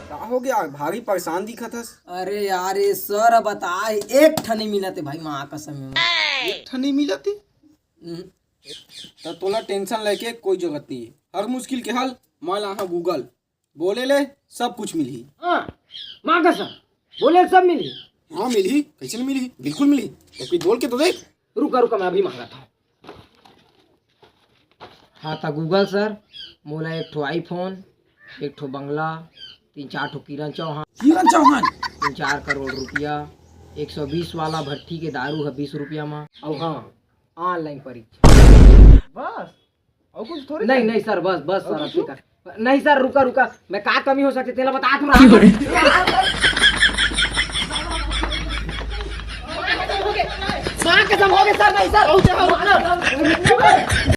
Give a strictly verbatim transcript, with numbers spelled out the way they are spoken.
का हो गया, भारी परेशान दिखत हस? अरे यार, ये सर बता, एक ठन नइ मिलत हे भाई, माँ कसम हे। एक ठन नइ मिलत हे? हम्म। त तोला टेंशन लेके कोई जरूरत नइ हे। हर मुश्किल के हल मैं लाहूँ Google। बोले ले, सब कुछ मिलही। हाँ, माँ कसम, बोले सब मिलही। हाँ मिलही, कइसे नइ मिलही, बिल्कुल मिलही। एक बार बोल के तो देख। रुका रुका, मैं अभी मांगत हूँ। हाँ त Google सर, मोला एक ठो iPhone, एक ठो बंगला, तीन चार ठो किरण चौहान। किरण चौहान? तीन चार करोड़ रुपया, एक सौ बीस वाला भट्ठी के दारू ह बीस रुपया म। अउ हाँ, online परीक्षा। बस? अउ कुछ थोड़ी नहीं, नहीं सर, बस, बस सर, अउ कुछ? अतका। नहीं सर, रुका, रुका, मैं का कमी हो सकथे, तेला बता तू। माँ कसम, हो गया सर, नहीं सर।